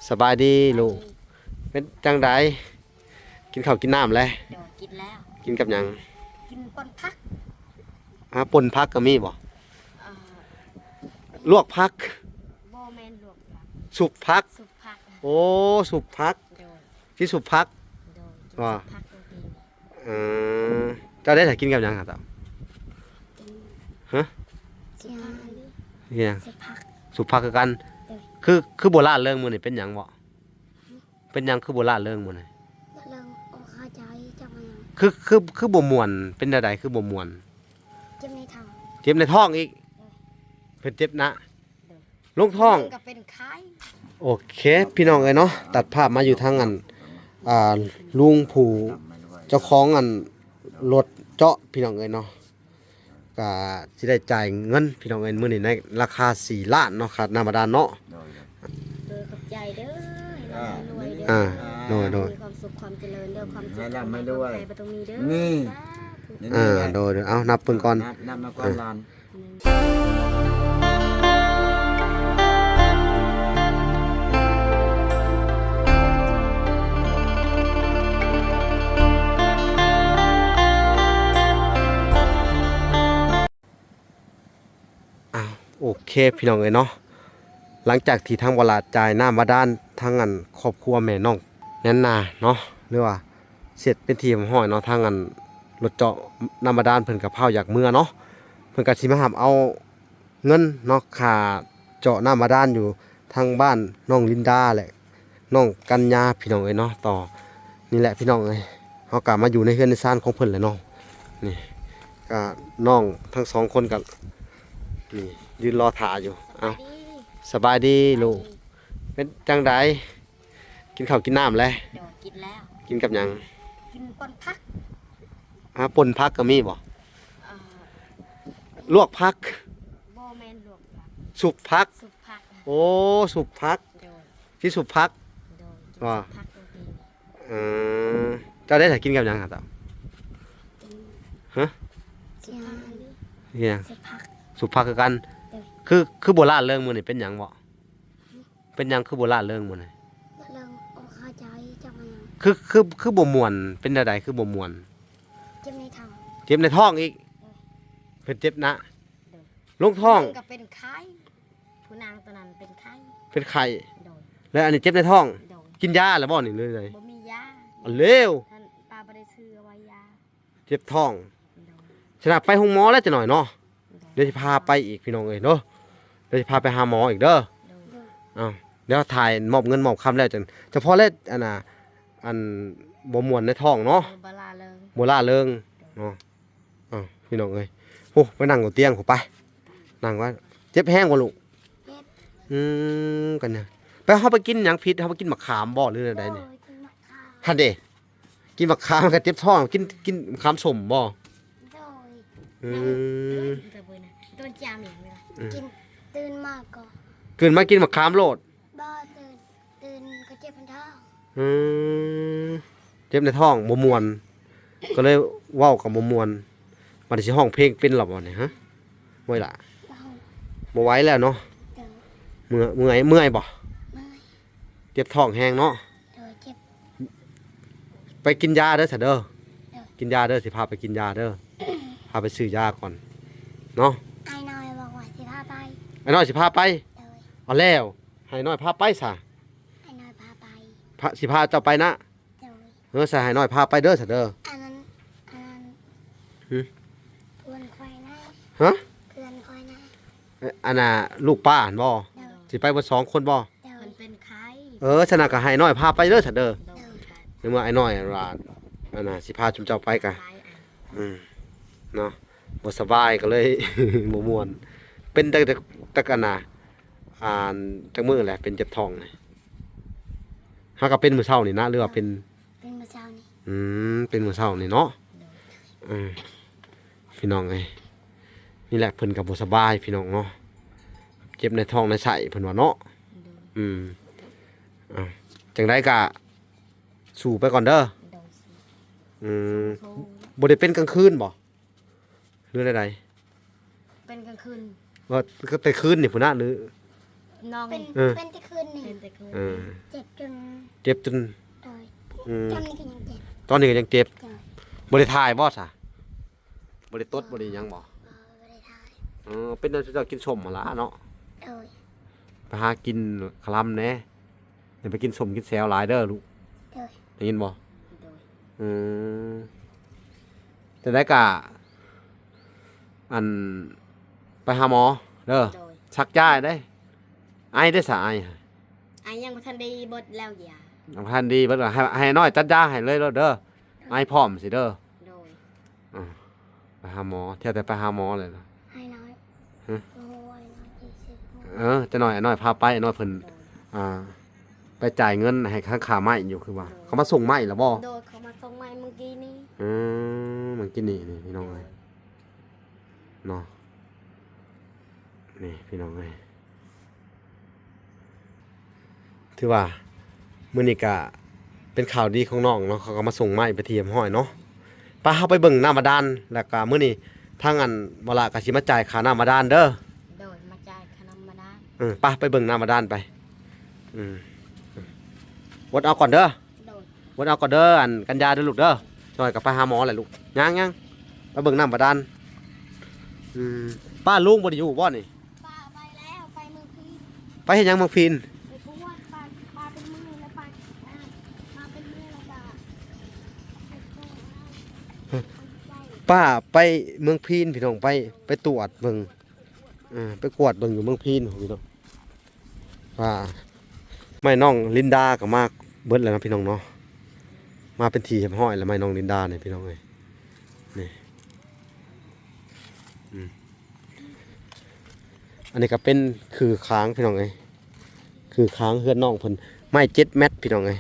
ສະບາຍດີລູກ. ເປັນຈັ່ງໃດ? ກິນເຂົ້າກິນນ້ຳແລ້ວ? ໂດຍ ກິນແລ້ວ. ກິນກັບຫຍັງ? ກິນປົ່ນຜັກ. ອາ ປົ່ນຜັກກໍມີບໍ່? ເອີ ລວກຜັກ? ບໍ່ແມ່ນລວກຜັກ. ສຸບຜັກ? ສຸບຜັກ. ໂອ້ ສຸບຜັກ. ໂດຍ. ກິນສຸບຜັກ? ໂດຍ ກິນສຸບຜັກ. ເອີ ເຈົ້າໄດ້ຖ້າກິນກັບຫຍັງຫະ? ຮະ? ກິນຫຍັງ? ສຸບຜັກ. ສຸບຜັກຄືກັນ. ໂດຍ. ຄື ຄືບໍ່ລ້າເລີງມື້ນີ້ ເປັນຫຍັງບໍ່? ເປັນຫຍັງຄືບໍ່ລ້າເລີງມື້ນີ້? ລ້າເລີງ ອອກຫາຍໃຈ ຈັກວ່າຫຍັງ. ຄື ຄື ຄືບໍ່ມ່ວນ? ເປັນແນວໃດຄືບໍ່ມ່ວນ? ເຈັບໃນທ້ອງ. ເຈັບໃນທ້ອງອີກ? ໂດຍ. ເພິ່ນເຈັບນະ? ໂດຍ. ລົງທ້ອງ ມັນກໍເປັນໄຂ້. ໂອເຄ ພີ່ນ້ອງເອີຍເນາະ, ຕັດພາບມາຢູ່ທາງອັນ ອ່າ ລຸງຜູ້ເຈົ້າຂອງອັນລົດເຈາະ ພີ່ນ້ອງເອີຍເນາະ, ກະຊິໄດ້ຈ່າຍເງິນ ພີ່ນ້ອງເອີຍ ມື້ນີ້ໃນລາຄາສີ່ລ້ານເນາະ ຄ່ານ້ຳບາດານເນາະ. ໂດຍ ໂດຍ ຂອບໃຈເດີ ອ່າ ໃຫ້ລ່ຳໃຫ້ລວຍເດີ ອ່າ ໂດຍ ໂດຍ ມີຄວາມສຸກຄວາມຈະເລີນເດີ ຄວາມເຈັບ ໃຫ້ລ່ຳໃຫ້ລວຍ ຄວາມໄພບໍ່ຕ້ອງມີເດີ ນີ້ ສາທຸ ນີ້ ອ່າ ໂດຍ ໂດຍ ເອົາ ນັບເບິ່ງກ່ອນ ນັບ ນັບມາກ່ອນ ອ່າ ລ້ານ ອ້າວ ໂອເຄ ພີ່ນ້ອງເອີຍເນາະ, ຫຼັງຈາກທີ່ທາງບໍ່ຫຼ້າຈ່າຍນ້ຳບາດານ ທາງອັນຄອບຄົວແມ່ນ້ອງແນນນາເນາະ ຫຼືວ່າ ເສັດເປັນທີ່ຮຽບຮ້ອຍເນາະ, ທາງອັນລົດເຈາະນ້ຳບາດານເພິ່ນກະພາວຢາກເມືອເນາະ, ເພິ່ນກະຊິມາຮັບເອົາເງິນເນາະ ຄ່າເຈາະນ້ຳບາດານຢູ່ທາງບ້ານນ້ອງລິນດາ ແລະ ນ້ອງກັນຍາ ພີ່ນ້ອງເອີຍເນາະ. ຕໍ່ນີ້ແຫຼະ ພີ່ນ້ອງເອີຍ ເຮົາກະມາຢູ່ໃນເຮືອນໃນຊານຂອງເພິ່ນແຫຼະເນາະ. ນີ້ກະນ້ອງທັງສອງຄົນກະ ນີ້ ຢືນລໍຖ້າຢູ່. ເອົາ ສະບາຍດີ ສະບາຍດີລູກ. ເປັນຈັ່ງໃດ? ກິນເຂົ້າກິນນ້ຳແລ້ວ? ໂດຍ ກິນແລ້ວ. ກິນກັບຫຍັງ? ກິນປົ່ນຜັກ. ອາ ປົ່ນຜັກກໍມີບໍ່? ເອີ ລວກຜັກ? ບໍ່ແມ່ນລວກຜັກ. ສຸບຜັກ? ສຸບຜັກ. ໂອ້ ສຸບຜັກ. ໂດຍ. ກິນສຸບຜັກ? ໂດຍ ກິນສຸບຜັກ. ເອີ ເຈົ້າໄດ້ຖ້າກິນກັບຫຍັງຫະ? ຮະ? ສຸບຜັກ. ສຸບຜັກຄືກັນ. ໂດຍ. ຄື ຄືບໍ່ລ້າເລີງມື້ນີ້ ເປັນຫຍັງບໍ່? ເປັນຫຍັງຄືບໍ່ລ້າເລີງມື້ນີ້? ລ້າເລີງ ອອກຫາຍໃຈ ຈັກວ່າຫຍັງ. ຄື ຄື ຄືບໍ່ມ່ວນ? ເປັນແນວໃດຄືບໍ່ມ່ວນ? ເຈັບໃນທ້ອງ. ເຈັບໃນທ້ອງອີກ? ໂດຍ. ເພິ່ນເຈັບນະ? ໂດຍ. ລົງທ້ອງ? ກໍເປັນໄຂ້ ຜູ້ນາງຕົວນັ້ນເປັນໄຂ້. ເປັນໄຂ້? ໂດຍ. ແລ້ວອັນນີ້ເຈັບໃນທ້ອງ? ໂດຍ. ກິນຢາແລ້ວບໍ່ນີ້ ຫຼືໃດ? ບໍ່ມີຢາ. ອັນເລວ ທ່ານປ້າບໍ່ໄດ້ຊື້ເອົາໄວ້ຢາ. ເຈັບທ້ອງ. ໂດຍ. ສະນັ້ນໄປໂຮງໝໍແລ້ວຈັກໜ້ອຍເນາະ. ໂດຍ. ດຽວຊິພາໄປອີກ ພີ່ນ້ອງເອີຍເນາະ, ດຽວຊິພາໄປຫາໝໍອີກເດີ. ໂດຍ. ເອົາ ດຽວຖ່າຍມອບເງິນມອບຄຳແລ້ວ ຈັ່ງ ຈະພໍແລ້ວ ອັນນ່າ ອັນບໍ່ມ່ວນໃນທ້ອງເນາະ. ເອີ ບໍ່ລ້າເລີງ ບໍ່ລ້າເລີງ. ໂດຍ. ເນາະ ເອົາ ພີ່ນ້ອງເອີຍ ໂອ້ ໄປນັ່ງຢູ່ຕຽງພຸ້ນ ໄປ ນັ່ງວ່າ ເຈັບແຮງບໍ່ລູກ? ເຈັບ. ອືມ ກັນນະ ໄປ ເຮົາໄປກິນຫຍັງຜິດ? ເຮົາໄປກິນໝາກຂາມບໍ່ ຫຼືແນວໃດນີ້? ໂດຍ ກິນໝາກຂາມ. ຫັ້ນເດ ກິນໝາກຂາມກໍເຈັບທ້ອງ. ກິນ ກິນໝາກຂາມສົ້ມບໍ່? ໂດຍ. ອືມ ອືມ ຕື່ນມາກໍ ຕື່ນມາກິນໝາກຂາມໂລດ. ບໍ່ ຕື່ນ ຕື່ນກໍເຈັບໃນທ້ອງ. ອືມ ເຈັບໃນທ້ອງ ບໍ່ມ່ວນ ກໍເລີຍເວົ້າກັບບໍ່ມ່ວນ. ບັດນີ້ຊິຮ້ອງເພງເປັນລະບໍ່ນີ້ ຮະ? ບໍ່ໄດ້ລະ ບໍ່ໄຫວແລ້ວເນາະ. ໂດຍ. ເມື່ອຍ ເມື່ອຍ ເມື່ອຍບໍ່? ເມື່ອຍ. ເຈັບທ້ອງແຮງເນາະ. ໂດຍ ເຈັບ. ໄປກິນຢາເດີຊະເດີ. ໂດຍ. ກິນຢາເດີ ຊິພາໄປກິນຢາເດີ. ພາໄປຊື້ຢາກ່ອນເນາະ. ອ້າຍນ້ອຍບອກວ່າຊິພາໄປ. ອ້າຍນ້ອຍຊິພາໄປ? ໂດຍ. ເອົາແລ້ວ ໃຫ້ນ້ອຍພາໄປຊະ. ໃຫ້ນ້ອຍພາໄປ. ພະ ຊິພາເຈົ້າໄປນະ? ໂດຍ. ເອີ ຊະ ໃຫ້ນ້ອຍພາໄປເດີຊະເດີ. ອັນນັ້ນ ອັນນັ້ນ ຫຶ? ເພື່ອນຂ້ອຍນະ. ຮະ? ເພື່ອນຂ້ອຍນະ. ເອີ ອັນນ່າ ລູກປ້າຫັ້ນບໍ່? ໂດຍ. ຊິໄປເບິດສອງຄົນບໍ່? ໂດຍ. ເພິ່ນເປັນໄຂ້. ເອີ ຊະນະ ກໍໃຫ້ນ້ອຍພາໄປເດີຊະເດີ. ໂດຍ. ໃນເມື່ອອ້າຍນ້ອຍວ່າ ອັນນ່າ ຊິພາຊຸມເຈົ້າໄປກະ ອືມ ເນາະ ບໍ່ສະບາຍກໍເລີຍ ບໍ່ມ່ວນ. ເປັນແຕ່ ແຕ່ ແຕ່ ອັນນ່າ ອັນ ຈັກມື້ແຫຼະເປັນເຈັບທ້ອງນີ້? ຫາກະເປັນມື້ເຊົ້ານີ້ນະ ຫຼືວ່າເປັນ ເປັນມື້ເຊົ້ານີ້. ອືມ ເປັນມື້ເຊົ້ານີ້ເນາະ. ໂດຍ. ເອີ ພີ່ນ້ອງເອີຍ ນີ້ແຫຼະເພິ່ນກໍບໍ່ສະບາຍ ພີ່ນ້ອງເນາະ, ເຈັບໃນທ້ອງໃນໄສ້ເພິ່ນວ່າເນາະ. ໂດຍ. ອືມ ເອົາ ຈັ່ງໃດກະສູ້ໄປກ່ອນເດີ. ໂດຍ. ອືມ ບໍ່ໄດ້ເປັນກາງຄືນບໍ່? ຫຼືແນວໃດ? ເປັນກາງຄືນ. ວ່າແຕ່ຄືນນີ້ພຸ້ນນະ ຫຼື ນ້ອງ ເປັນ ເອີ ເປັນແຕ່ຄືນນີ້ ເປັນແຕ່ຄືນ ເອີ ເຈັບຈົນ ເຈັບຈົນ ໂດຍ ອືມ ຕອນນີ້ກໍຍັງເຈັບ ຕອນນີ້ກໍຍັງເຈັບ ໂດຍ ບໍ່ໄດ້ຖ່າຍບໍ່ຊະ? ບໍ່ໄດ້ຕົດ ບໍ່ໄດ້ຫຍັງບໍ່? ບໍ່ ບໍ່ໄດ້ຖ່າຍ ເອີ ເປັນແນວເຈົ້າກິນສົ້ມຫັ້ນລະເນາະ ໂດຍ ໄປຫາກິນຄະລຳແດ່ ຢ່າໄປກິນສົ້ມກິນແຊວຫຼາຍເດີລູກ ໂດຍ ໄດ້ຍິນບໍ່? ໂດຍ ອືມ ຈັ່ງໃດກະ ອັນ ໄປຫາໝໍເດີ ໂດຍ ສັກຢາໃຫ້ໄດ໋ ໄອເດ້ສະ ໄອ ໄອຍັງບໍ່ທັນດີເບິດແລ້ວຢາ ຍັງບໍ່ທັນດີເບິດ ໃຫ້ ໃຫ້ນ້ອຍຈັດຢາໃຫ້ເລີຍໂລດເດີ ໄອພ້ອມຊິເດີ ໂດຍ ອ່າ ໄປຫາໝໍ ເທື່ອແຕ່ໄປຫາໝໍເລີຍນະ ອ້າຍນ້ອຍ ຮະ ໂອ້ ອ້າຍນ້ອຍ ເອີ ຈັກໜ້ອຍອ້າຍນ້ອຍພາໄປ ອ້າຍນ້ອຍເພິ່ນ ໂດຍ ອ່າ ໄປຈ່າຍເງິນໃຫ້ຄ່າ ຄ່າໄມ້ຢູ່ ຄືວ່າ ໂດຍ ເຂົາມາສົ່ງໄມ້ລະບໍ່? ໂດຍ ເຂົາມາສົ່ງໄມ້ມື້ກີ້ນີ້ ອືມ ມື້ກີ້ນີ້ ນີ້ພີ່ນ້ອງເອີຍ ໂດຍ ເນາະ ນີ້ພີ່ນ້ອງເອີຍ ຖືວ່າມື້ນີ້ກະເປັນຂ່າວດີຂອງນ້ອງເນາະ ເຂົາກໍມາສົ່ງໄມ້ເປັນທີ່ຮຽບຮ້ອຍເນາະ ໄປ ເຮົາໄປເບິ່ງນ້ຳບາດານ ແລ້ວກະມື້ນີ້ທາງອັນບໍ່ລະກໍຊິມາຈ່າຍຄ່ານ້ຳບາດານເດີ ໂດຍ ມາຈ່າຍຄ່ານ້ຳບາດານ ເອີ ໄປ ໄປເບິ່ງນ້ຳບາດານໄປ ອືມ ອົດເອົາກ່ອນເດີ ໂດຍ ອົດເອົາກ່ອນເດີ ອັນ ກັນຍາເດີລູກເດີ ຈັກໜ້ອຍກໍໄປຫາໝໍແຫຼະລູກ ຍັງໆ ໄປເບິ່ງນ້ຳບາດານ ອືມ ປ້າລຸງບໍ່ໄດ້ຢູ່ບໍ່ນີ້? ປ້າໄປແລ້ວ ໄປເມືອງພີນ ໄປເຮັດຫຍັງເມືອງພີນ? ໄປກວດ ປ້າ ປ້າເປັນເມື່ອຍແລ້ວ ປ້າ ອ່າ ປ້າເປັນເມື່ອຍແລ້ວກໍ ປ້າໄປເມືອງພີນ ພີ່ນ້ອງ ໄປ ໄປຕວດເບິ່ງ ເອີ ໄປກວດເບິ່ງຢູ່ເມືອງພີນ ພີ່ນ້ອງ ວ່າ ໄມ້ນ້ອງລິນດາກໍມາເບິດແລ້ວເນາະ ພີ່ນ້ອງເນາະ ມາເປັນທີ່ຮຽບຮ້ອຍແລ້ວ ໄມ້ນ້ອງລິນດານີ້ ພີ່ນ້ອງເອີຍ ນີ້ ອືມ ອັນນີ້ກໍເປັນຄືຄາງ ພີ່ນ້ອງເອີຍ ຄືຄາງເຮືອນນ້ອງເພິ່ນ ໄມ້ເຈັດແມັດ ພີ່ນ້ອງເອີຍ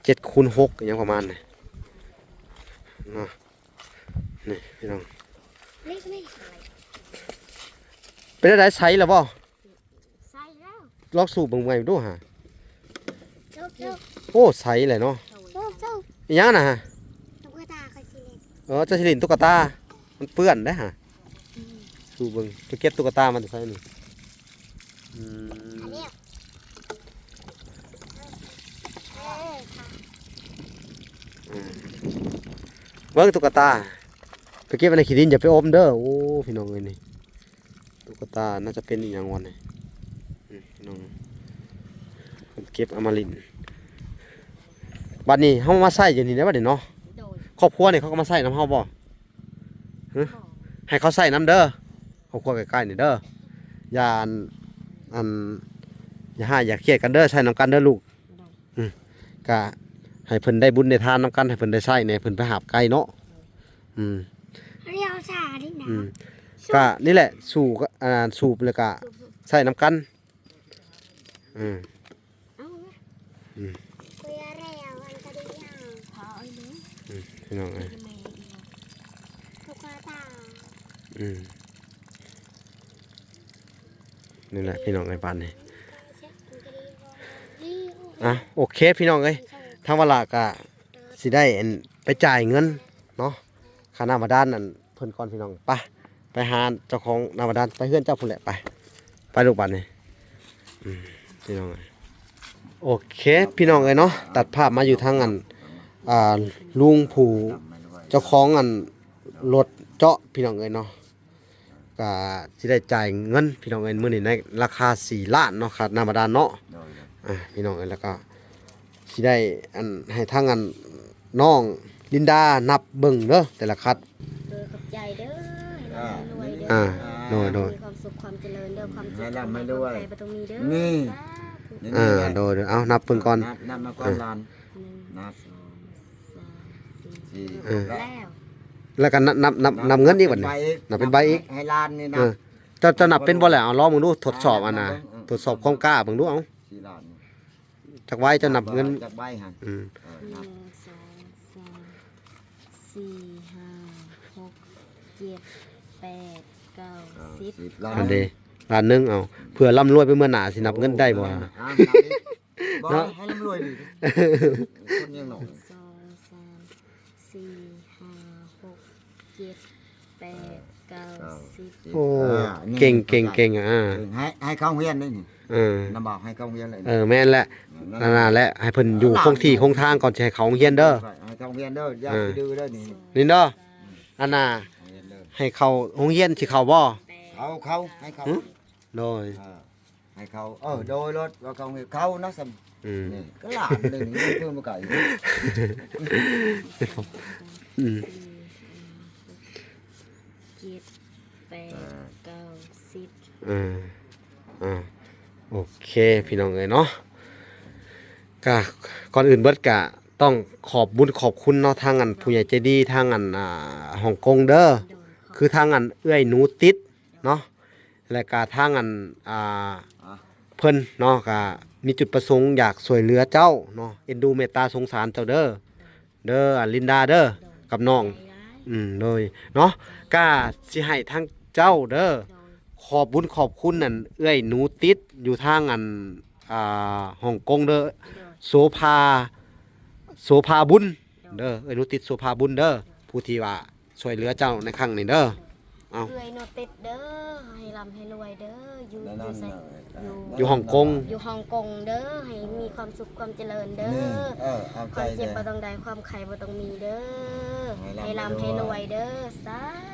ເຈັດຄູນຫົກ ຫຍັງປະມານນີ້ເນາະ ນີ້ພີ່ນ້ອງ ເປັນແນວໃດ ໃສແລ້ວບໍ່? ໃສ່ແລ້ວ ລອງສູບເບິ່ງໃໝ່ດູຫາ ໂຈກ ໂຈກ ໂອ້ ໃສແຫຼະເນາະ ໂຈກ ໂຈກ ອີຫຍັງນະຫະ? ຕຸກກະຕາຂ້ອຍຊິຫຼິ້ນ ເອີ ເຈົ້າຊິຫຼິ້ນຕຸກກະຕາ ມັນເປື້ອນເດ້ຫະ ອືມ ສູບເບິ່ງ ໄປເກັບຕຸກກະຕາມາແຕ່ໃສນີ້? ອືມ ອັນນີ້ ເອີ ເບິ່ງຕຸກກະຕາ ໄປເກັບໄວ້ໃນຂີ້ດິນ ຢ່າໄປອົມເດີ ໂອ້ ພີ່ນ້ອງເອີຍ ນີ້ ຕຸກກະຕາ ໜ້າຈະເປັນອີ່ຫຍັງວະນີ້ ອືມ ນ້ອງ ເກັບເອົາມາຫຼິ້ນ ບັດນີ້ເຮົາມາໃຊ້ຢູ່ນີ້ໄດ໋ ບັດນີ້ເນາະ ໂດຍ ຄອບຄົວນີ້ເຂົາກໍມາໃຊ້ນຳເຮົາບໍ່? ຮະ ບໍ່ ໃຫ້ເຂົາໃຊ້ນຳເດີ ຄອບຄົວໃກ້ໆນີ້ເດີ ຢ່າ ອັນ ອັນ ຢ່າຮ້າຍຢ່າຄຽດກັນເດີ ໃຊ້ນຳກັນເດີລູກ ໂດຍ ອືມ ກະໃຫ້ເພິ່ນໄດ້ບຸນໄດ້ທານນຳກັນ ໃຫ້ເພິ່ນໄດ້ໃຊ້ແດ່ ເພິ່ນໄປຫາບໄກເນາະ ອືມ ອືມ ກະນີ້ແຫຼະ ສູບ ອ່າ ສູບແລ້ວກະໃຊ້ນຳກັນ ອືມ ເອົາ ອືມ ອືມ ພີ່ນ້ອງເອີຍ ອືມ ນີ້ແຫຼະພີ່ນ້ອງເອີຍ ບາດນີ້ ອ່ະ ໂອເຄ ພີ່ນ້ອງເອີຍ ທາງວາລາກະຊິໄດ້ ອັນ ໄປຈ່າຍເງິນເນາະ ຄ່ານ້ຳບາດານ ອັນ ເພິ່ນກ່ອນ ພີ່ນ້ອງ ໄປ ໄປຫາເຈົ້າຂອງນ້ຳບາດານ ໄປເຮືອນເຈົ້າພຸ້ນແຫຼະ ໄປ ໄປລູກ ບາດນີ້ ອືມ ພີ່ນ້ອງເອີຍ ໂອເຄ ພີ່ນ້ອງເອີຍເນາະ ຕັດພາບມາຢູ່ທາງ ອັນ ອ່າ ລຸງຜູ້ເຈົ້າຂອງ ອັນ ລົດເຈາະ ພີ່ນ້ອງເອີຍເນາະ ກະຊິໄດ້ຈ່າຍເງິນ ພີ່ນ້ອງເອີຍ ມື້ນີ້ໃນລາຄາສີ່ລ້ານເນາະ ຄ່ານ້ຳບາດານເນາະ ໂດຍ ອ່າ ພີ່ນ້ອງເອີຍ ແລ້ວກໍຊິໄດ້ ອັນ ໃຫ້ທາງ ອັນ ນ້ອງລິນດານັບເບິ່ງເດີ ແຕ່ລະຄັດ ໂດຍ ຂອບໃຈເດີ ໃຫ້ລ່ຳໃຫ້ລວຍເດີ ອ່າ ໂດຍ ໂດຍ ມີຄວາມສຸກຄວາມຈະເລີນເດີ ຄວາມເຈັບ ໃຫ້ລ່ຳໃຫ້ລວຍ ຄວາມໄພບໍ່ຕ້ອງມີເດີ ນີ້ ສາທຸ ນີ້ ອ່າ ໂດຍ ໂດຍ ເອົາ ນັບເບິ່ງກ່ອນ ນັບ ນັບມາກ່ອນ ອ່າ ລ້ານ ໜຶ່ງ ນັບ ສອງ ສາມ ສີ່ ຫ້າ ຫົກ ແລ້ວ ແລ້ວກໍນັບ ນັບ ນັບ ນັບເງິນອີກບັດນີ້ ນັບເປັນໃບອີກ ນັບເປັນໃບອີກ ໃຫ້ ໃຫ້ລ້ານນີ້ນະ ເອີ ເຈົ້າ ເຈົ້ານັບເປັນບໍ່ແຫຼະ? ເອົາລອງເບິ່ງດູ ທົດສອບອັນນ່າ ເບິ່ງ ເອີ ທົດສອບຄວາມກ້າເບິ່ງດູ ເອົາ ສີ່ລ້ານ ຈັກໃບເຈົ້ານັບເງິນ ຈັກໃບຫັ້ນ ອືມ ເອີ ນັບ ໜຶ່ງ ສອງ ສາມ ສີ່ ຫ້າ ຫົກ ເຈັດ ແປດ ເກົ້າ ສິບ ສິບ ລ້ານ ອັນເດ ລ້ານໜຶ່ງ ເອົາ ເພື່ອລ່ຳລວຍໄປເມືອໜ້າ ຊິນັບເງິນໄດ້ບໍ່? ໂອ້ ອ່າ ນັບອີກ ບໍ່ ເນາະ ໃຫ້ ໃຫ້ລ່ຳລວຍດີ ຄົນຍັງໜ້ອຍ ສອງ ສາມ ສີ່ ຫ້າ ຫົກ ເຈັດ ແປດ ເກົ້າ ເກົ້າ ສິບ ໂອ້ ເອີ ເກັ່ງໆໆ ອ່າ ເອີ ໃຫ້ ໃຫ້ເຂົ້າໂຮງຮຽນໄດ້ນີ້ ເອີ ນຳບອກໃຫ້ເຂົ້າໂຮງຮຽນເລີຍ ເອີ ແມ່ນແຫຼະ ເອີ ນັ້ນ ນັ້ນແຫຼະ ໃຫ້ເພິ່ນຢູ່ຄົງທີ່ຄົງທາງກ່ອນ ຊິໃຫ້ເຂົ້າໂຮງຮຽນເດີ ໃຫ້ເຂົ້າໂຮງຮຽນເດີ ຢ່າ ເອີ ໄປດື້ເດີນີ້ ນີ້ເດີ ອັນນ່າ ໃຫ້ເຂົ້າໂຮງຮຽນ ຊິເຂົ້າບໍ່? ເຂົ້າ ເຂົ້າ ໃຫ້ເຂົ້າ ໂດຍ ເອີ ໃຫ້ເຂົ້າ ເອີ ໂດຍ ໂລດ ວ່າເຂົ້າ ເຂົ້ານະ ຊ່ຳ ອືມ ນີ້ກໍຫຼານເລີຍນີ້ ເພິ່ນບໍ່ໄກ ອືມ ເຈັດ ແປດ ເກົ້າ ສິບ ເອີ ອ່າ ໂອເຄ ພີ່ນ້ອງເອີຍເນາະ ກະ ກ່ອນອື່ນເບິດກະຕ້ອງຂອບບຸນຂອບຄຸນເນາະ ທາງອັນຜູ້ໃຫຍ່ໃຈດີ ທາງອັນ ອ່າ ຮົງກົງເດີ ໂດຍ ຄືທາງອັນເອື້ອຍໜູຕິດເນາະ ແລະກະທາງອັນ ອ່າ ອ່າ ເພິ່ນເນາະ ກະມີຈຸດປະສົງຢາກຊ່ວຍເຫຼືອເຈົ້າເນາະ ເອັນດູເມດຕາສົງສານເຈົ້າເດີ ເດີ ອັນລິນດາເດີ ໂດຍ ກັບນ້ອງ ໃຈຫຼາຍ ອືມ ໂດຍເນາະ ກະຊິໃຫ້ທາງເຈົ້າເດີ ໂດຍ ຂອບບຸນຂອບຄຸນອັນເອື້ອຍໜູຕິດຢູ່ທາງອັນ ອ່າ ຮົງກົງເດີ ໂດຍ ໂສພາ ໂສພາບຸນ ໂດຍ ເດີ ເອື້ອຍໜູຕິດໂສພາບຸນເດີ ຜູ້ທີ່ວ່າ ຊ່ວຍເຫຼືອເຈົ້າໃນຄັ້ງນີ້ເດີ ເອົາ ເອື້ອຍໂນຕິດເດີ ໃຫ້ລ່ຳໃຫ້ລວຍເດີ ຢູ່ ຢູ່ໃສ ຢູ່ ຢູ່ຮົງກົງ ຢູ່ຮົງກົງເດີ ໃຫ້ມີຄວາມສຸກຄວາມຈະເລີນເດີ ເອີ ເອົາໃຈ ຄວາມເຈັບບໍ່ຕ້ອງໄດ້ ຄວາມໄຂ້ບໍ່ຕ້ອງມີເດີ ໃຫ້ລ່ຳໃຫ້ລວຍເດີ ສາ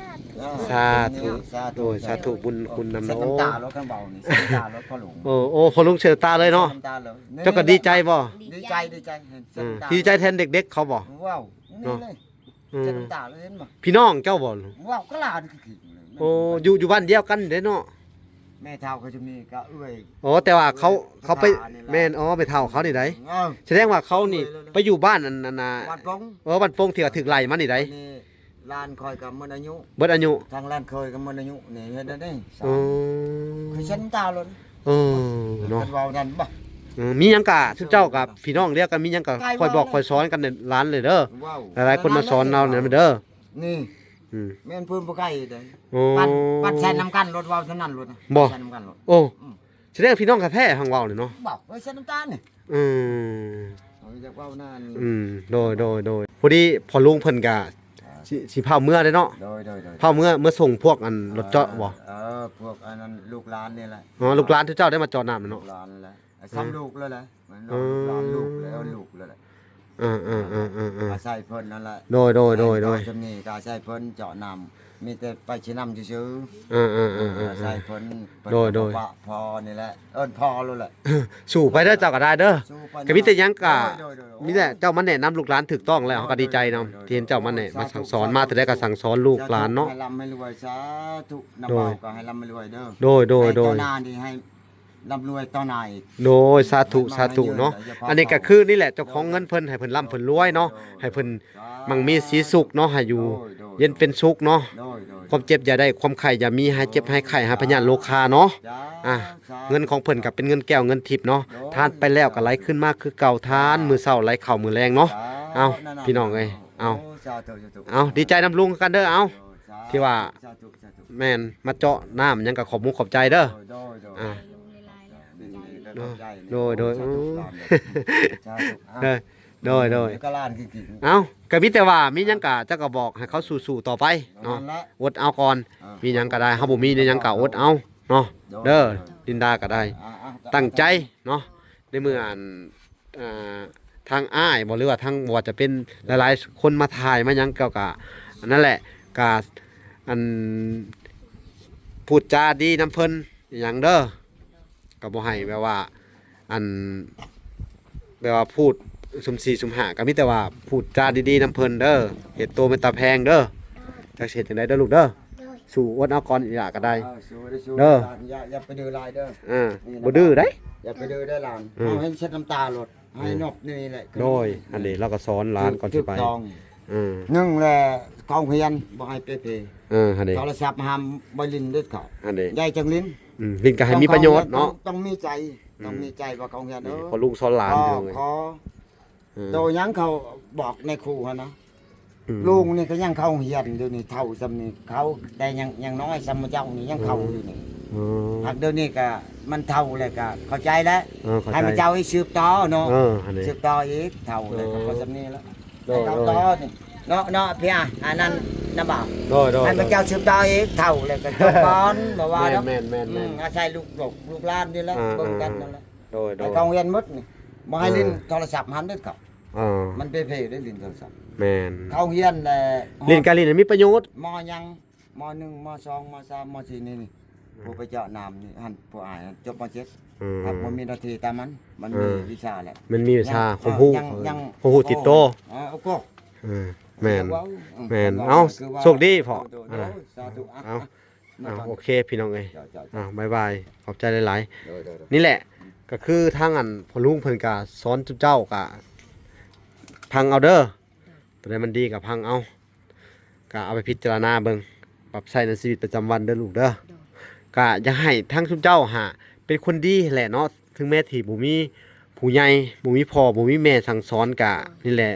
ທຸ ສາທຸ ສາທຸ ໂດຍ ສາທຸ ບຸນຄຸນນຳ ເຊັດນ້ຳຕາໂລດ ຄັນເວົ້ານີ້ ເຊັດນ້ຳຕາໂລດພໍ່ຫຼວງ ໂອ້ ໂອ້ ພໍ່ຫຼວງເຊັດນ້ຳຕາເລີຍເນາະ ເຈົ້າກໍດີໃຈບໍ່? ດີໃຈ ດີໃຈ ເຊັດນ້ຳຕາ ດີໃຈແທນເດັກໆເຂົາບໍ່? ເວົ້າ ນີ້ເລີຍ ເອີ ເຈັບນ້ຳຕາເລີຍ ເຫັນບໍ່? ພີ່ນ້ອງເຈົ້າບໍ່? ເວົ້າກໍຫຼານຄື ໂອ້ ຢູ່ ຢູ່ບ້ານດຽວກັນເດ້ເນາະ ແມ່ເຖົ້າເຂົາຈະມີກໍເອື້ອຍ ໂອ້ ແຕ່ວ່າເຂົາ ເອື້ອຍ ເຂົາໄປ ແມ່ນ ອໍ ແມ່ເຖົ້າເຂົານີ້ໃດ ເອີ ສະແດງວ່າເຂົານີ້ ເອື້ອຍເລີຍ ໄປຢູ່ບ້ານອັນ ອັນນ່າ ບ້ານປົງ ເອີ ບ້ານປົງທີ່ວ່າຖືກໄລ່ມານີ້ໃດ ອັນນີ້ຫຼານຂ້ອຍກໍໝົດອາຍຸ ເບິດອາຍຸ ທາງຫຼານເຂີຍກໍໝົດອາຍຸ ນີ້ເຮັດໄດ້ ໂອ້ ຄືຊັ້ນຕາໂລດ ເອີ ເນາະ ເພິ່ນເວົ້ານັ້ນບໍ່ ເອີ ມີຫຍັງກະ ຊຸມເຈົ້າກັບພີ່ນ້ອງດຽວກັນ ມີຫຍັງກະ ໄກ ຄ່ອຍບອກ ເວົ້າເລີຍ ຄ່ອຍສອນກັນຫຼານເລີຍເດີ ເວົ້າ ຫຼາຍໆຄົນມາສອນເຮົານີ້ເດີ ນີ້ ອືມ ແມ່ນເພິ່ນບໍ່ໄກເດ້ ໂອ້ ປັນ ປັນແຊນນຳກັນໂລດ ເວົ້າສ່ຳນັ້ນໂລດນະ ບໍ່ ແຊນນຳກັນໂລດ ໂອ້ ອືມ ສະແດງພີ່ນ້ອງແທ້ໆ ຫັ້ນເວົ້ານີ້ເນາະ ເວົ້າ ເອີ ແຊນນຳກັນນີ້ ອືມ ເຮົາຢາກເວົ້ານານ ອືມ ໂດຍ ໂດຍ ໂດຍ ພໍດີພໍ່ລຸງເພິ່ນກະ ອ່າ ຊິ ຊິພາເມືອເດ້ເນາະ ໂດຍ ໂດຍ ໂດຍ ພາເມືອ ເມືອສົ່ງພວກອັນລົດເຈາະບໍ່? ເອີ ເອີ ພວກອັນນັ້ນລູກຫຼານນີ້ແຫຼະ ອໍ ລູກຫຼານເຈົ້າໄດ້ມາເຈາະນ້ຳເນາະ ລູກຫຼານແຫຼະ ເອີ ຊ້ຳລູກເລີຍແຫຼະ ເອີ ລູກແລ້ວ ເອີ ລູກແລ້ວແຫຼະ ເອີໆໆໆໆ ອາໄສເພິ່ນນັ້ນແຫຼະ ໂດຍ ໂດຍ ໂດຍ ໂດຍ ສ່ຳນີ້ກໍອາໄສເພິ່ນເຈາະນ້ຳ ມີແຕ່ໄປຊີ້ນຳຊື່ໆ ເອີໆໆໆ ອາໄສເພິ່ນ ເພິ່ນ ໂດຍ ກໍ ໂດຍ ປະພໍນີ້ແຫຼະ ເອີ້ນພໍໂລດແຫຼະ ສູ້ໄປເດີ ເຈົ້າກໍໄດ້ເດີ ສູ້ໄປ ກໍມີແຕ່ຫຍັງກໍ ໂດຍ ໂດຍ ໂດຍ ມີແຕ່ເຈົ້າມາແນະນຳລູກຫຼານຖືກຕ້ອງແລ້ວ ເຮົາກໍດີໃຈນຳ ໂດຍ ໂດຍ ທີ່ເຫັນເຈົ້າມາແນະ ໂດຍ ມາສັ່ງສອນ ສາທຸ ມາແຕ່ໃດກໍສັ່ງສອນລູກຫຼານເນາະ ສາທຸ ໃຫ້ລ່ຳໃຫ້ລວຍ ສາທຸ ນ້ຳ ໂດຍ ເບົາກໍໃຫ້ລ່ຳໃຫ້ລວຍເດີ ໂດຍ ໂດຍ ໃຫ້ ໂດຍ ຕໍ່ໜ້ານີ້ໃຫ້ ລ່ຳລວຍຕໍ່ໜ້າອີກ ໂດຍ ສາທຸ ສາທຸເນາະ ອັນນີ້ກໍຄືນີ້ແຫຼະ ເຈົ້າຂອງເງິນເພິ່ນ ໃຫ້ເພິ່ນລ່ຳເພິ່ນລວຍເນາະ ໃຫ້ເພິ່ນ ສາທຸ ມັ່ງມີສີສຸກເນາະ ໃຫ້ຢູ່ ໂດຍ ໂດຍ ເຢັນເປັນສຸກເນາະ ໂດຍ ໂດຍ ຄວາມເຈັບຢ່າໄດ້ ຄວາມໄຂ້ຢ່າມີ ໃຫ້ເຈັບໃຫ້ໄຂ້ ໃຫ້ພະຍາດໂລຄາເນາະ ສາທຸ ອ່າ ສາທຸ ເງິນຂອງເພິ່ນກໍເປັນເງິນແກ້ວເງິນທິບເນາະ ໂດຍ ທານໄປແລ້ວກໍໄຫຼຄືນມາຄືເກົ່າ ທານ ສາທຸ ມື້ເຊົ້າໄຫຼເຂົ້າມື້ແລງເນາະ ສາທຸ ເອົາ ນັ້ນໆ ພີ່ນ້ອງເອີຍ ເອົາ ໂອ້ ສາທຸ ສາທຸ ເອົາ ດີໃຈນຳລຸງຄືກັນເດີ ເອົາ ໂດຍ ສາທຸ ທີ່ວ່າ ສາທຸ ສາທຸ ແມ່ນ ມາເຈາະນ້ຳຫຍັງກໍຂອບມຸກຂອບໃຈເດີ ໂດຍ ໂດຍ ໂດຍ ອ່າ ຂອບໃຈ ໂດຍ ໂດຍ ສາທຸ ສາທຸ ເອີ ໂດຍ ໂດຍ ໂດຍ ກໍຫຼານຄື ເອົ້າ ກໍມີແຕ່ວ່າມີຫຍັງກໍເຈົ້າກໍບອກໃຫ້ເຂົາສູ້ໆຕໍ່ໄປເນາະ ນັ້ນແຫຼະ ອົດເອົາກ່ອນ ເອີ ມີຫຍັງກໍໄດ້ ເຮົາບໍ່ມີແນວຫຍັງກໍອົດເອົາເນາະ ໂດຍ ເດີ ໂດຍ ລິນດາກໍໄດ້ ອ່າໆ ຕັ້ງໃຈເນາະ ໃນເມື່ອອັນ ອ່າ ທາງອ້າຍບໍ່ ຫຼືວ່າທາງ ບໍ່ວ່າຈະເປັນຫຼາຍໆຄົນມາຖ່າຍມາຫຍັງ ກໍ ກໍອັນນັ້ນແຫຼະ ກໍອັນ ພູດຈາດີນຳເພິ່ນຫຍັງເດີ ກໍບໍ່ໃຫ້ແບບວ່າ ອັນ ແບບວ່າພູດຊຸ່ມສີ່ຊຸ່ມຫ້າ ກໍມີແຕ່ວ່າພູດຈາດີໆນຳເພິ່ນເດີ ເຮັດໂຕເປັນຕາແພງເດີ ຈັກຊິເຮັດຈັ່ງໃດເດີລູກເດີ ໂດຍ ສູ້ອົດເອົາກ່ອນອີ່ຫຼ້າກໍໄດ້ ເອີ ສູ້ໄດ້ສູ້ ເດີ ຢ່າ ຢ່າໄປດື້ຫຼາຍເດີ ອ່າ ນີ້ນະ ບໍ່ດື້ໃດ ຢ່າໄປດື້ເດີຫຼານ ເອີ ເອົາໃຫ້ເຊັດນ້ຳຕາໂລດ ໃຫ້ ເອີ ນົບນີ້ແຫຼະ ໂດຍ ອັນນີ້ລາວກໍສອນຫຼານກ່ອນຊິໄປ ຖືກຕ້ອງ ເອີ ໜຶ່ງແຫຼະ ເຂົ້າໂຮງຮຽນບໍ່ໃຫ້ເປ່ເພ ເອີ ຫັ້ນເດ ໂທລະສັບຫ້າມບໍ່ຫຼິ້ນເດັດຂາດ ຫັ້ນເດ ຢ່າຈັ່ງຫຼິ້ນ ອືມ ຫຼິ້ນກໍໃຫ້ມີປະໂຫຍດເນາະ ຕ້ອງ ຕ້ອງມີໃຈ ອືມ ຕ້ອງມີໃຈວ່າເຂົ້າໂຮງຮຽນ ນີ້ ເອີ ພໍ່ລຸງສອນຫຼານ ເອີ ພີ່ນ້ອງເອີຍ ເອີ ໂຕຫຍັງເຂົາບອກໃນຄູຫັ້ນນະ ອືມ ລຸງນີ້ກໍຍັງເຂົ້າໂຮງຮຽນຢູ່ນີ້ ເຖົ້າຊ່ຳນີ້ ເຂົາໄດ້ຍັງ ຍັງນ້ອຍຊ່ຳເຈົ້ານີ້ຍັງເຂົ້າຢູ່ນີ້ ເອີ ຫາກດຽວນີ້ກໍມັນເຖົ້າແລ້ວກໍເຂົ້າໃຈແລ້ວ ເອີ ເຂົ້າໃຈ ໃຫ້ມັນເຈົ້າອີກສືບຕໍ່ເນາະ ເອີ ຫັ້ນເດ ສືບຕໍ່ອີກ ເຖົ້າແລ້ວກໍ ເອີ ພໍຊ່ຳນີ້ແລ້ວ ໂດຍ ໃຫ້ເຂົາຕໍ່ນີ້ເນາະ ເນາະ ເນາະ ພີ່ອາ ອັນນັ້ນ ນະບ່າວ ໂດຍໆ ໃຫ້ພະເຈົ້າສືບຕໍ່ອີກ ເຖົ້າແລ້ວກໍຈົບກ່ອນ ບໍ່ວ່າດອກ ແມ່ນໆໆໆ ອືມ ອາໄສລູກ ລູກ ລູກຫຼານນີ້ແຫຼະ ອ່າ ເບິ່ງກັນນັ້ນແຫຼະ ໂດຍໆ ໄປເຂົ້າໂຮງຮຽນໝົດນີ້ ບໍ່ໃຫ້ຫຼິ້ນ ອ່າ ໂທລະສັບຫັ້ນເດັດຂາດ ອ່າ ມັນເພໆ ໄດ້ຫຼິ້ນໂທລະສັບ ແມ່ນ ເຂົ້າໂຮງຮຽນແລ້ວ ຫຼິ້ນກາຫຼິ້ນມີປະໂຫຍດ ມໍຫຍັງ ມໍໜຶ່ງ ມໍສອງ ມໍສາມ ມໍສີ່ ນີ້ ນີ້ ອືມ ຜູ້ໄປເຈາະນ້ຳນີ້ ຫັ້ນ ຜູ້ອ້າຍຫັ້ນ ຈົບ ມໍເຈັດ ອືມ ຫາກບໍ່ມີໜ້າທີ່ຕາມມັນ ມັນມີ ອ່າ ວິຊາແຫຼະ ມັນມີວິຊາ ຍັງ ຄວາມຮູ້ ເອີ ຍັງ ຄວາມຮູ້ຕິດໂຕ ເອີ ໂອ້ໂກ ເອີ ແມ່ນ ເອີ ແມ່ນ ເອົາ ໂຊກດີພໍ່ ໂດຍ ອ່າ ສາທຸ ອ່ະ ເອົາ ອ່ະ ອ່າ ໂອເຄ ພີ່ນ້ອງເອີຍ ເຈົ້າໆໆ ອ່າ ບາຍບາຍ ຂອບໃຈຫຼາຍໆ ໂດຍໆໆ ນີ້ແຫຼະ ກໍຄືທາງອັນພໍ່ລຸງເພິ່ນກໍສອນເຈົ້າ ກໍຟັງເອົາເດີ ໂດຍ ຕົວໃດມັນດີກໍຟັງເອົາ ກໍເອົາໄປພິຈາລະນາເບິ່ງ ປັບໃຊ້ໃນຊີວິດປະຈຳວັນເດີລູກເດີ ໂດຍ ກໍຢາກໃຫ້ທັງຊຸມເຈົ້າຫາເປັນຄົນດີແຫຼະເນາະ ເຖິງແມ້ທີ່ບໍ່ມີຜູ້ໃຫຍ່ ບໍ່ມີພໍ່ ບໍ່ມີແມ່ສັ່ງສອນ ກະ ໂດຍ ນີ້ແຫຼະ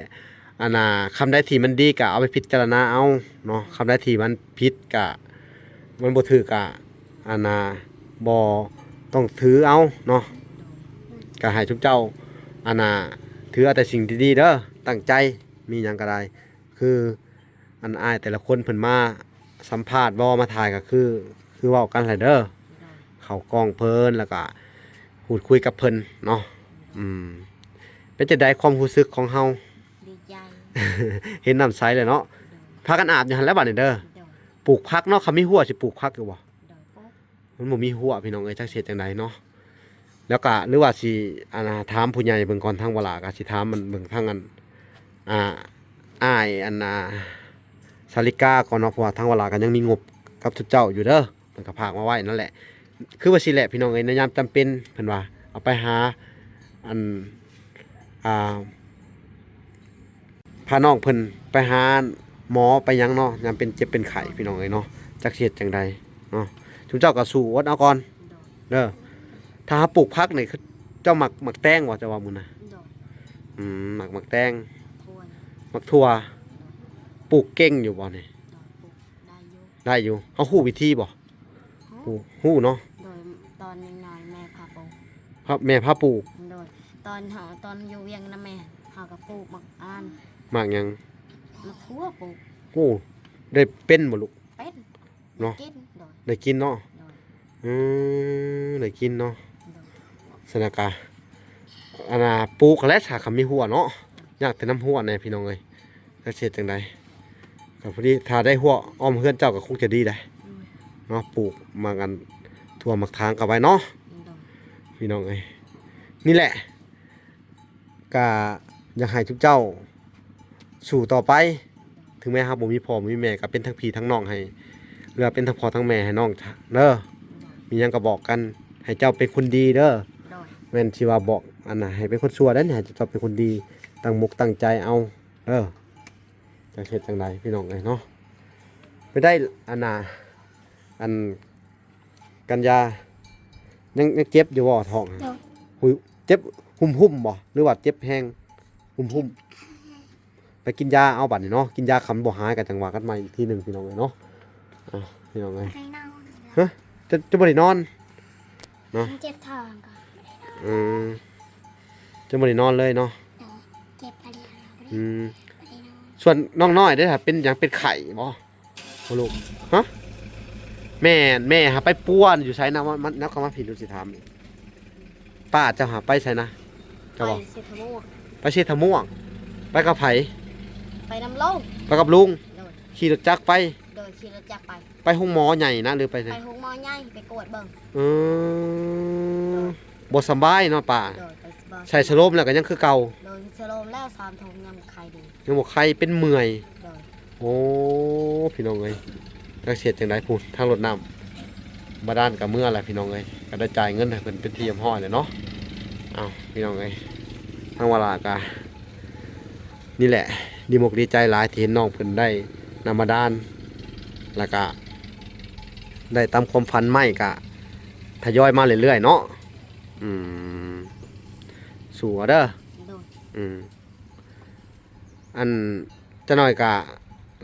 ອັນນ່າ ຄຳໃດທີ່ມັນດີກະເອົາໄປພິຈາລະນາເອົາເນາະ ຄຳໃດທີ່ມັນຜິດກະ ມັນບໍ່ຖືກກະ ອັນນ່າ ບໍ່ຕ້ອງຖືເອົາເນາະ ໂດຍ ກະໃຫ້ຊຸມເຈົ້າ ອັນນ່າ ຖືເອົາແຕ່ສິ່ງດີໆເດີ ຕັ້ງໃຈ ມີຫຍັງກະໄດ້ ຄື ອັນອ້າຍແຕ່ລະຄົນເພິ່ນມາສຳພາດບໍ່ ມາຖ່າຍກໍຄື ຄືເວົ້າກັນແຫຼະເດີ ໂດຍ ເຂົ້າກ້ອງເພິ່ນ ແລ້ວກໍຫູດຄຸຍກັບເພິ່ນເນາະ ອືມ ເປັນຈັ່ງໃດຄວາມຮູ້ສຶກຂອງເຮົາ? ດີໃຈ ເຫັນນ້ຳໃສແລ້ວເນາະ ໂດຍ ພາກັນອາບຢູ່ຫັ້ນແຫຼະບາດນີ້ເດີ ໂດຍ ປູກຜັກເນາະ ຄັນມີຮົ້ວຊິປູກຜັກຢູ່ບໍ່? ໂດຍ ມັນບໍ່ມີຮົ້ວພີ່ນ້ອງເອີຍ ຈັກຊິເຮັດຈັ່ງໃດເນາະ ແລ້ວກະ ຫຼືວ່າຊິ ອັນນ່າ ຖາມຜູ້ໃຫຍ່ເບິ່ງກ່ອນ ທາງວາລາກະຊິຖາມມັນເບິ່ງທາງອັນ ອ່າ ອ້າຍ ອັນນ່າ ສາລິກາກ່ອນເນາະ ເພາະວ່າທາງວາລາກະຍັງມີງົບກັບຊຸມເຈົ້າຢູ່ເດີ ເພິ່ນກະຝາກມາໄວ້ນັ້ນແຫຼະ ຄືວ່າຊີ້ແຫຼະພີ່ນ້ອງເອີຍ ໃນຍາມຈຳເປັນ ເພິ່ນວ່າເອົາໄປຫາ ອັນ ອ່າ ພານ້ອງເພິ່ນໄປຫາໝໍໄປຫຍັງເນາະ ຍາມເປັນເຈັບເປັນໄຂ້ພີ່ນ້ອງເອີຍເນາະ ຈັກຊິເຮັດຈັ່ງໃດເນາະ ຊຸມເຈົ້າກໍສູ້ອົດເອົາກ່ອນ ໂດຍ ເດີ ຖ້າເຮົາປູກຜັກນີ້ ເຈົ້າມັກໝາກແຕງບໍ່ ເຈົ້າວ່າມື້ນະ? ໂດຍ ອືມ ໝາກ ໝາກແຕງ ໝາກຖົ່ວ ໝາກຖົ່ວ ໂດຍ ປູກເກັ່ງຢູ່ບໍ່ນີ້? ໂດຍ ປູກໄດ້ຢູ່ ໄດ້ຢູ່ ເຮົາຮູ້ວິທີບໍ່? ຮູ້ ຮູ້ເນາະ ໂດຍ ຕອນຍັງນ້ອຍແມ່ພາປູກ ພາ ແມ່ພາປູກ ໂດຍ ຕອນເຮົາ ຕອນຢູ່ວຽງນຳແມ່ ເຮົາກໍປູກໝາກອັນ ໝາກຫຍັງ? ໝາກຖົ່ວປູກ ໂອ້ ໄດ້ເປັນບໍ່ລູກ? ເປັນ ເນາະ ໄດ້ກິນ ໂດຍ ໄດ້ກິນເນາະ ໂດຍ ອືມ ໄດ້ກິນເນາະ ໂດຍ ຊັ້ນນະກະ ອັນນ່າ ປູກຫັ້ນແຫຼະ ຖ້າຄັນມີຮົ້ວເນາະ ຍາກແຕ່ນຳຮົ້ວແດ່ພີ່ນ້ອງເອີຍ ຈັກຊິເຮັດຈັ່ງໃດ ກໍພໍດີ ຖ້າໄດ້ຮົ້ວອ້ອມເຮືອນເຈົ້າກໍຄົງຈະດີໄດ໋ ໂດຍ ເນາະ ປູກໝາກອັນຖົ່ວໝາກຖາງກໍໄວ້ເນາະ ໂດຍ ພີ່ນ້ອງເອີຍ ນີ້ແຫຼະ ກະຢາກໃຫ້ທຸກເຈົ້າສູ້ຕໍ່ໄປ ເຖິງແມ້ເຮົາບໍ່ມີພໍ່ບໍ່ມີແມ່ ກໍເປັນທັງພີ່ທັງນ້ອງໃຫ້ ຫຼືວ່າເປັນທັງພໍ່ທັງແມ່ໃຫ້ນ້ອງເດີ ມີຫຍັງກໍບອກກັນ ໃຫ້ເຈົ້າເປັນຄົນດີເດີ ໂດຍ ແມ່ນຊິວ່າບອກອັນນ່າ ໃຫ້ເປັນຄົນຊົ່ວໄດ໋ ໃຫ້ເຈົ້າເປັນຄົນດີ ຕັ້ງມົກຕັ້ງໃຈເອົາເດີ ຈັກເຮັດຈັ່ງໃດພີ່ນ້ອງເອີຍເນາະ ໄປໄດ້ອັນນ່າ ອັນ ກັນຍາ ຍັງ ຍັງເຈັບຢູ່ບໍ່ທ້ອງ? ໂດຍ ຫຸ ເຈັບຫຸ່ມໆບໍ່ ຫຼືວ່າເຈັບແຮງ? ຫຸ່ມໆ ໄປກິນຢາເອົາບັດນີ້ເນາະ ກິນຢາຄັນບໍ່ຫາຍກໍຈັ່ງວ່າກັນໃໝ່ອີກທີໜຶ່ງພີ່ນ້ອງເອີຍເນາະ ອ່າ ພີ່ນ້ອງເອີຍ ບໍ່ໄດ້ນອນ ຮະ ຈະ ຈະບໍ່ໄດ້ນອນເນາະ ມັນເຈັບທ້ອງກໍບໍ່ໄດ້ນອນ ອືມ ຈະບໍ່ໄດ້ນອນເລີຍເນາະ ໂດຍ ເຈັບກະເລີຍ ອືມ ບໍ່ໄດ້ນອນ ສ່ວນນ້ອງນ້ອຍເດ້ ຖ້າເປັນຫຍັງ ເປັນໄຂ້ບໍ່? ໂອ້ລູກ ຮະ ແມ່ນ ແມ່ຫາໄປປົວຢູ່ໃສນະ ມາ ມາ ນະຄອນມາພີ້ ລູກຊິຖາມອີກ ປ້າເຈົ້າຫາໄປໃສນະ ເຈົ້າ ໄປ ບອກ ເຊຕະມ່ວງ ໄປເຊຕະມ່ວງ ໄປກັບໃຜ? ໄປນຳລຸງ ໄປກັບລຸງ ໂດຍ ຂີ່ລົດຈັກໄປ ໂດຍ ຂີ່ລົດຈັກໄປ ໄປໂຮງໝໍໃຫຍ່ນະ ຫຼືໄປໃສ? ໄປໂຮງໝໍໃຫຍ່ ໄປກວດເບິ່ງ ອືມ ໂດຍ ບໍ່ສະບາຍເນາະປ້າ ໂດຍ ໄປສະບາຍ ໃສ່ສະໂລມແລ້ວກໍຍັງຄືເກົ່າ ໂດຍ ສະໂລມແລ້ວ ສາມຖົງຍັງບໍ່ໄຄດີ ຍັງບໍ່ໄຄ ເປັນເມື່ອຍ ໂດຍ ໂອ້ ພີ່ນ້ອງເອີຍ ຈັກຊິເຮັດຈັ່ງໃດ ພຸ້ນ ທາງລົດນ້ຳບາດານກໍເມືອແລ້ວ ພີ່ນ້ອງເອີຍ ກໍໄດ້ຈ່າຍເງິນໃຫ້ເພິ່ນເປັນທີ່ຮຽບຮ້ອຍແລ້ວເນາະ ເອົ້າ ພີ່ນ້ອງເອີຍ ທາງວາລາກໍ ນີ້ແຫຼະ ດີມົກດີໃຈຫຼາຍທີ່ເຫັນນ້ອງເພິ່ນໄດ້ນ້ຳບາດານ ແລ້ວກະໄດ້ຕາມຄວາມຝັນ ໄມ້ກະທະຍອຍມາເລື້ອຍໆເນາະ ອືມ ສູ້ເອົາເດີ ໂດຍ ອືມ ອັນ ຈັກໜ້ອຍກະ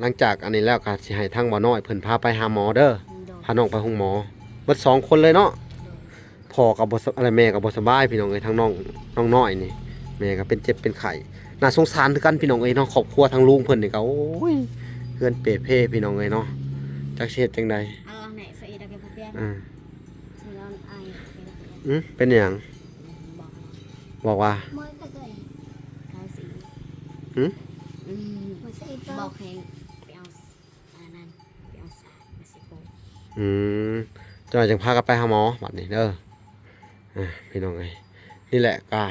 ຫຼັງຈາກອັນນີ້ແລ້ວກະຊິໃຫ້ທາງບ່າວນ້ອຍເພິ່ນພາໄປຫາໝໍເດີ ໂດຍ ພານ້ອງໄປໂຮງໝໍ ເບິດສອງຄົນເລີຍເນາະ ໂດຍ ພໍ່ກໍບໍ່ສະ ແມ່ກໍບໍ່ສະບາຍພີ່ນ້ອງເອີຍ ທາງນ້ອງ ນ້ອງນ້ອຍນີ້ ແມ່ກໍເປັນເຈັບເປັນໄຂ້ ໜ້າສົງສານຄືກັນພີ່ນ້ອງເອີຍເນາະ ຄອບຄົວທາງລຸງເພິ່ນນີ້ກໍ ໂອ້ຍ ເຮືອນເປ່ເພພີ່ນ້ອງເອີຍເນາະ ຈັກຊິເຮັດຈັ່ງໃດ. ອັນລະແນະສະອີດເອົາແກ່ຜູ້ປ່ຽນ ອືມ ຊິນອນອາຍ ອືມ ເປັນຫຍັງ? ບອກ ບອກວ່າ ເມື່ອຍກໍເຄີຍ ທາສີ ຫື? ອືມ ບໍ່ໃສ່ ບອກໃຫ້ໄປເອົາ ອັນນັ້ນ ໄປເອົາສາກມາຊິໂປະ ອືມ ເຈົ້າຈຶ່ງພາກັນໄປຫາໝໍບັດນີ້ເດີ. ອ່າ ພີ່ນ້ອງເອີຍ ນີ້ແຫຼະກະ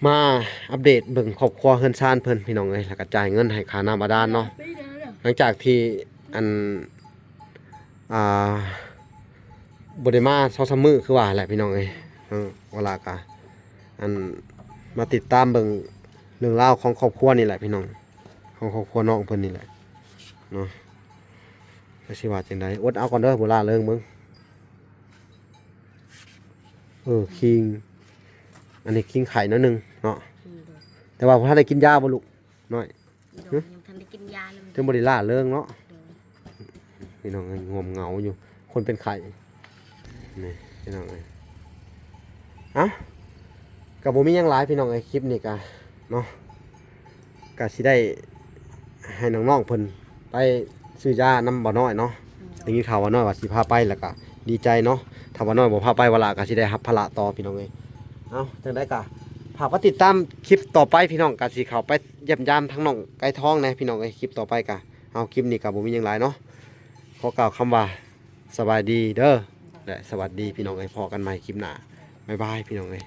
ມາອັບເດດເບິ່ງຄອບຄົວເຮືອນຊານເພິ່ນພີ່ນ້ອງເອີຍ ແລ້ວກະຈ່າຍເງິນໃຫ້ຄ່ານ້ຳບາດານເນາະ ຫຼັງຈາກທີ່ອັນ ອ່າ ບໍ່ໄດ້ມາສອງສາມມື້ຄືວ່າແຫຼະພີ່ນ້ອງເອີຍ. ເອີ ວາລາກະອັນ ມາຕິດຕາມເບິ່ງເລື່ອງລາວຂອງຄອບຄົວນີ້ແຫຼະພີ່ນ້ອງ ຂອງຄອບຄົວນ້ອງເພິ່ນນີ້ແຫຼະເນາະ. ແລ້ວຊິວ່າຈັ່ງໃດ ອົດເອົາກ່ອນເດີ ບໍ່ລ້າເລີງເບິ່ງ. ເອີ ຄີງ ອັນນີ້ຄີງໄຂ້ໜ້ອຍໜຶ່ງເນາະ ອືມ ໂດຍ ແຕ່ວ່າບໍ່ທັນໄດ້ກິນຢາບໍ່ລູກນ້ອຍ? ໂດຍ ຫຶ? ຍັງບໍ່ທັນໄດ້ກິນຢາເລີຍ ຈຶ່ງບໍ່ໄດ້ລ້າເລີງເນາະ. ໂດຍ ພີ່ນ້ອງເອີຍ ງ່ວງເຫງົາຢູ່ ຄົນເປັນໄຂ້ ນີ້ພີ່ນ້ອງເອີຍ. ເອົ້າ ກໍບໍ່ມີຫຍັງຫຼາຍພີ່ນ້ອງເອີຍ ຄລິບນີ້ກໍເນາະ ກໍຊິໄດ້ໃຫ້ນ້ອງໆເພິ່ນໄປຊື້ຢານຳບ່າວນ້ອຍເນາະ. ອືມ ໄດ້ຍິນຂ່າວບ່າວນ້ອຍວ່າຊິພາໄປ ແລ້ວກໍດີໃຈເນາະ ຖ້າບ່າວນ້ອຍບໍ່ພາໄປ ວາລາກໍຊິໄດ້ຮັບພາລະຕໍ່ພີ່ນ້ອງເອີຍ. ເອົ້າ ຈັ່ງໃດກໍຝາກໄປຕິດຕາມຄລິບຕໍ່ໄປພີ່ນ້ອງ ກໍຊິເຂົ້າໄປຢ້ຽມຢາມທາງນ້ອງໄກ່ທອງແດ່ພີ່ນ້ອງເອີຍ. ຄລິບຕໍ່ໄປກໍ ເອົາ ຄລິບນີ້ກໍບໍ່ມີຫຍັງຫຼາຍເນາະ ຂໍກ່າວຄຳວ່າສະບາຍດີເດີ ແລະ ສະຫວັດດີພີ່ນ້ອງເອີຍ. ພໍ້ກັນໃໝ່ຄລິບໜ້າ ບາຍບາຍພີ່ນ້ອງເອີຍ.